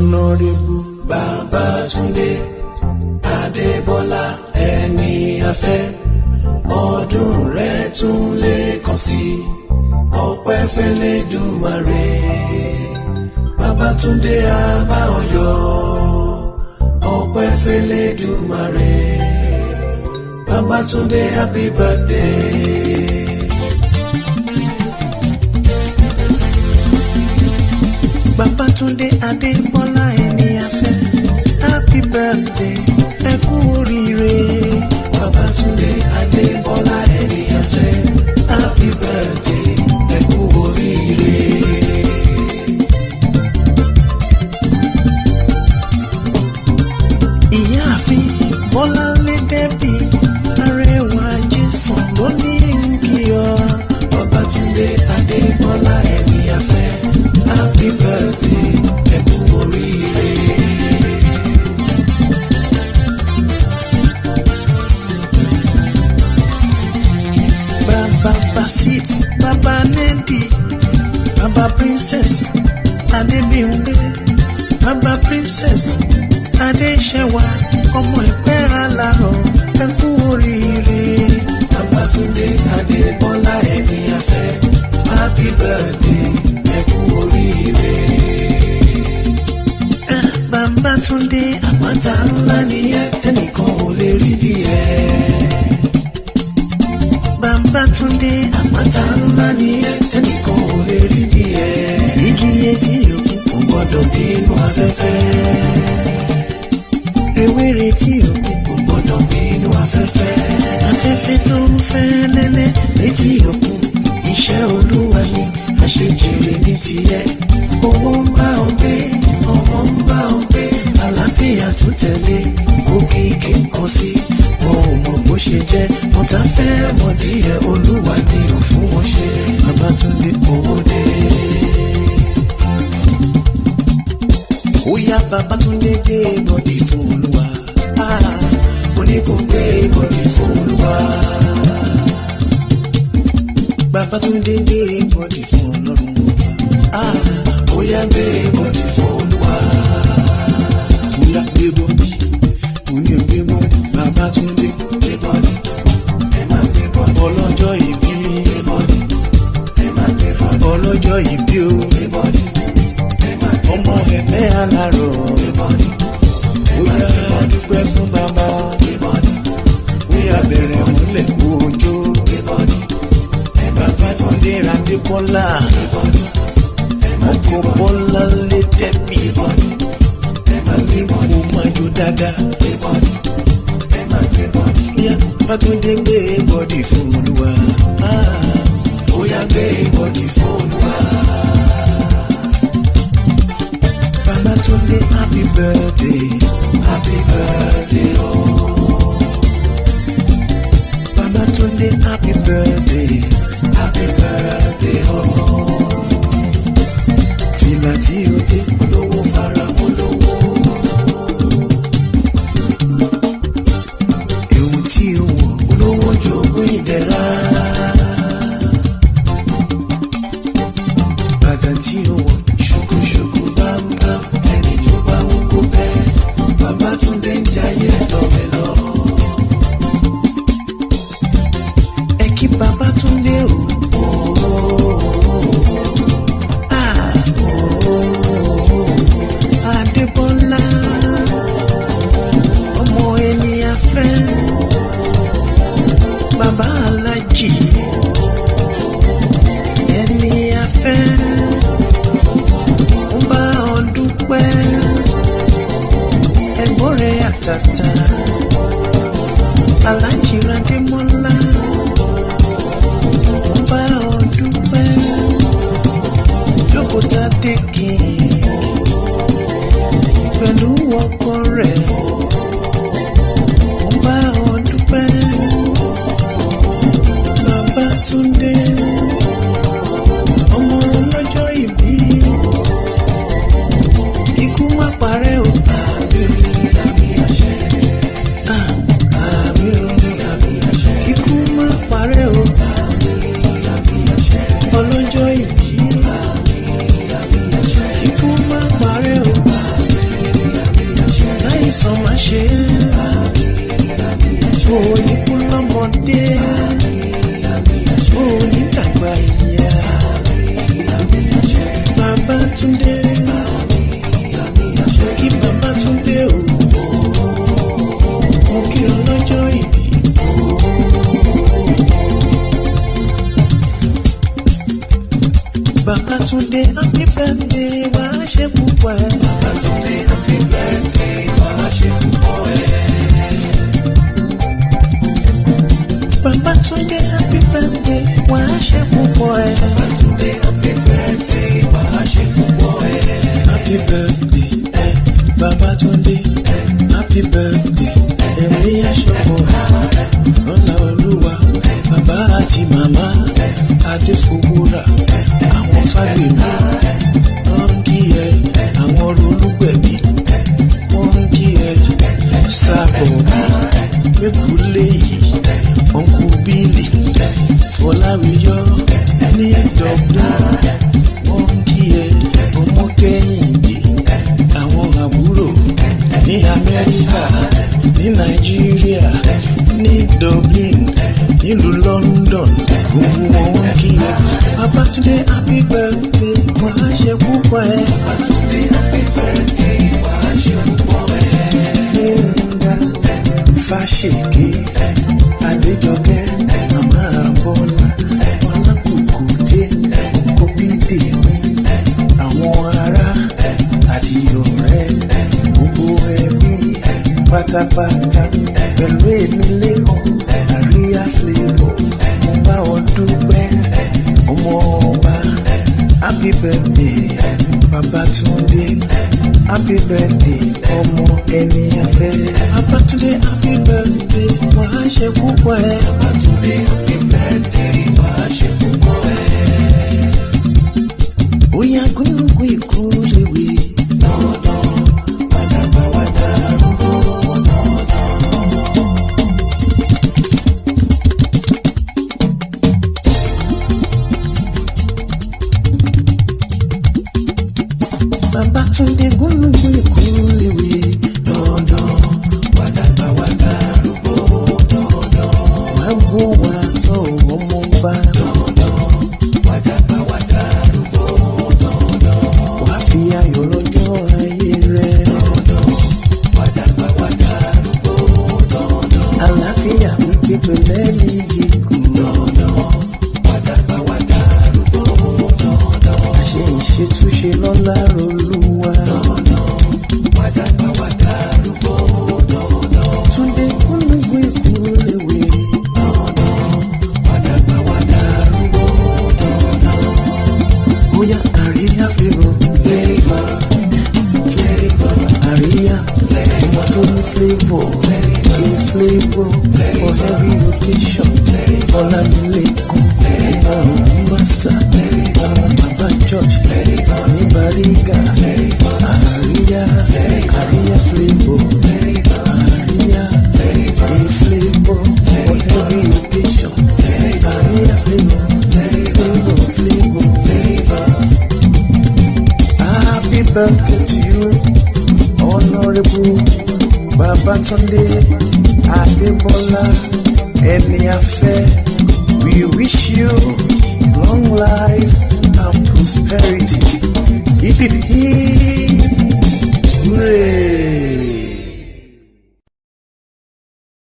Honourable Babátúndé Adébọ́lá, ẹni afẹ́, ọdún rẹ̀ tún lè kàn sí. Ọpẹ́ f'Ẹlẹ́dùmarè. Babátúndé, àbá ọyọ, ọpẹ́ f'Ẹlẹ́dùmarè. Babátúndé, happy birthday. Babátúndé Adébọ́lá, ẹni afẹ́, happy birthday, ẹ kú oríire. Babátúndé Adébọ́lá, ẹni afẹ́, happy birthday, ẹ kú oríire. Ìyáàfin Bọ́láńlé Debbie, arẹwà Jésù ló ní kí ọ. Babátúndé Adébọ́lá, ẹni afẹ́, happy birthday, ẹ kú oríire. Bàbá Basit, Bàbá Nedi, Bàbá Princess Adébíyúndé, Bàbá Princess Adéṣẹwà, ọmọ ìpẹ́ alárọ̀, ẹ kú oríire. Babátúndé Adébọ́lá, ẹni afẹ́, happy birthday, ẹ kú oríire. Ah, Babátúndé. Àpáta ńlá nìyẹn tẹ́nìkan ò lè rí díẹ̀. Babátúndé. Àpáta ńlá nìyẹn tẹ́nìkan ò lè rí díẹ̀. Igi etí òkun Kò gbọ́dọ̀ bínú afẹ́fẹ́. Ewé tí òkun Kò gbọ́dọ̀ bínú afẹ́fẹ́. Afẹ́fẹ́ tó ń fẹ́ lẹ́lẹ́ létí òkun, iṣẹ́ Olúwa ni, àṣejèrè ní tiẹ̀. Owó ń bá ọ gbé, ọmọ ń bá ọ gbé, àlàáfíà tún tẹ̀lé, òkìkí ń kàn sí. Wọn ò mọ bó ṣe jẹ́, wọn ta fẹ́ mọ̀ díẹ̀, Olúwa ni ò fún wọn ṣe. Babátúndé, owó dé. Ó yá, Babátúndé, gbé body fún Olúwa. Ah, mo ní kó gbé body fún Olúwa. Babátúndé, gbé body fún Ọlọ́run ọba. Ah, ó yá, gbé body fún Olúwa. Ó yá, gbé body, mo ní o gbé body, Babátúndé. Gbé body, ẹ má gbé body. Ọlọ́jọ́ ìbí. Gbé body, ẹ má gbé body. Ọlọ́jọ́ ìbí o. Gbé body, ẹ má gbé. Ọmọ ẹ̀pẹ́ alárọ̀. Gbé body, Ó yá, dúpẹ́ fún bàbá. gbé body, Ó yá, bẹ̀rẹ̀ mọ́lẹ̀ kó o jó. gbé body, ẹ má. Babátúndé Adébọ́lá. Gbé body, ẹ má. Ọkọ Bọ́láńlé Debbie. Gbé body, ẹ má. Ní kó máa jó dáadáa. Gbé body, ẹ má gbé body. Yá, Babátúndé, gbé body fún Olúwa. Ah, ó yá, gbé body fún Olúwa. Babátúndé, happy birthday. Happy birthday oh. Babátúndé, happy birthday. Happy birthday oh. Fìlà tí o dé. Olówó fara olówó. Ewu tí o wọ̀. Olówó jogún ìdẹ̀ra. Bàtà tí o wọ̀. Ṣùkúṣùkú bámbám, ẹni tó bá wù kó bẹ́ẹ̀. Babátúndé ń jayé lọ́mẹ lọ. Ẹ kí Babátúndé o. Ah, Adébọ́lá, ọmọ ẹni afẹ́, bàbá alájì, ẹni afẹ́, ń bá ọ dúpẹ́, ẹ̀gbọ́n rẹ̀ àtàtà, Alájì Adémọ́lá, ń bá ọ dúpẹ́, jókòó tá dé king pẹ̀lú ọkọ rẹ̀, ń bá ọ dúpẹ́. Babátúndé, ọmọ ọlọ́jọ́ ìbí, ikú má parẹ́ o. Àmín, àmín àṣẹ. Ah, Àmín, àmín àṣẹ. ikú má parẹ́ o. Àmín, àmín àṣẹ. Ọlọ́jọ́ ìbí. Àmín, àmín àṣẹ. Ikú Happy birthday, wàá ṣe púpọ̀ ẹ̀. Babátúndé, happy birthday, wàá ṣe púpọ̀ ẹ̀. Babátúndé, happy birthday, wàá ṣe púpọ̀ ẹ̀. Babátúndé, happy birthday, wàá ṣe púpọ̀ ẹ̀. Happy birthday, eh, Babátúndé, happy birthday, ẹ̀mí aṣọ́pọ̀ ẹ̀. Lọ́lá Olúwa, bàbá àti màmá, Adéfowórà, àwọn Fágbèmí, wọ́n ń kí ẹ, àwọn Olúgbẹ̀bí, wọ́n ń kí ẹ, Sábọ̀bí, Mẹ́kúlé yìí, Ọ̀nkú Bílì, Fọláwíyọ́ ní Dublin, wọ́n ń kí ẹ, ọmọ Kẹ́hìndé, àwọn àbúrò ní Amẹ́ríkà, ní Nàìjíríà, ní Dublin, nílùú London, gbogbo wọn ń kí ẹ. Babátúndé, happy birthday, wàá ṣe púpọ̀ ẹ. Babátúndé, happy birthday, wàá ṣe púpọ̀ ẹ̀. Gbẹ̀ngà Fáṣèké, Adéjọkẹ́, Màmá Bọ́lá, Ọlákùkùté, ọkọ Bídèmí, àwọn ará àti ọ̀rẹ́, gbogbo ẹbí pátápátá pẹ̀lú èmi lẹ́kọ̀ọ́ àríyá flavour, mo bá ọ dúpẹ́, ọmọ ọba, happy birthday, Babátúndé, happy birthday, ọmọ ẹni afẹ́. Babátúndé, happy birthday, wàá ṣe púpọ̀ ẹ̀. Babátúndé, happy birthday, wàá ṣe púpọ̀ ẹ̀. Bóyá gúnugún ikú léwe. Dandan, wàdàgbà wà dárúgbó dandan. Babátúndé, gúnugún ikú léwe. Dandan, wàdàgbà wà dárúgbó dandan. Wàá wò wá tọ́ ọmọ bá. Dandan, wàdàgbà wà dárúgbó dandan. Wàá fi ayọ̀ lọ́jọ́ ayé rẹ̀. Dandan, wàdàgbà wà dárúgbó dandan. Àlàáfíà pípé pẹ̀lẹ́ mi gígùn. Dandan, wàdàgbà wà dárúgbó dandan. Àṣẹ ìṣètúnṣe lọ́lá Olúwa. Dandan, wàdàgbà wà dárúgbó dandan. Túndé, gúnugún ikú léwe. Dandan, wàdàgbà wà dárúgbó dandan. Bóyá àríyá flavour, Flavour, flavour, àríyá, ọmọ tó ní flavour, a flavour for every occasion. Ọlámilékan, ọmọ Ògúnbàṣà, ọmọ bàbá George ní Bàrígà, àríyá, àríyá flavour, àríyá, a flavour for every occasion. Àríyá flavour, flavour, flavour, flavour. Happy birthday to you, Honorable Babatunde Adebola Eniafe. We wish you long life and prosperity. Hip hip hip.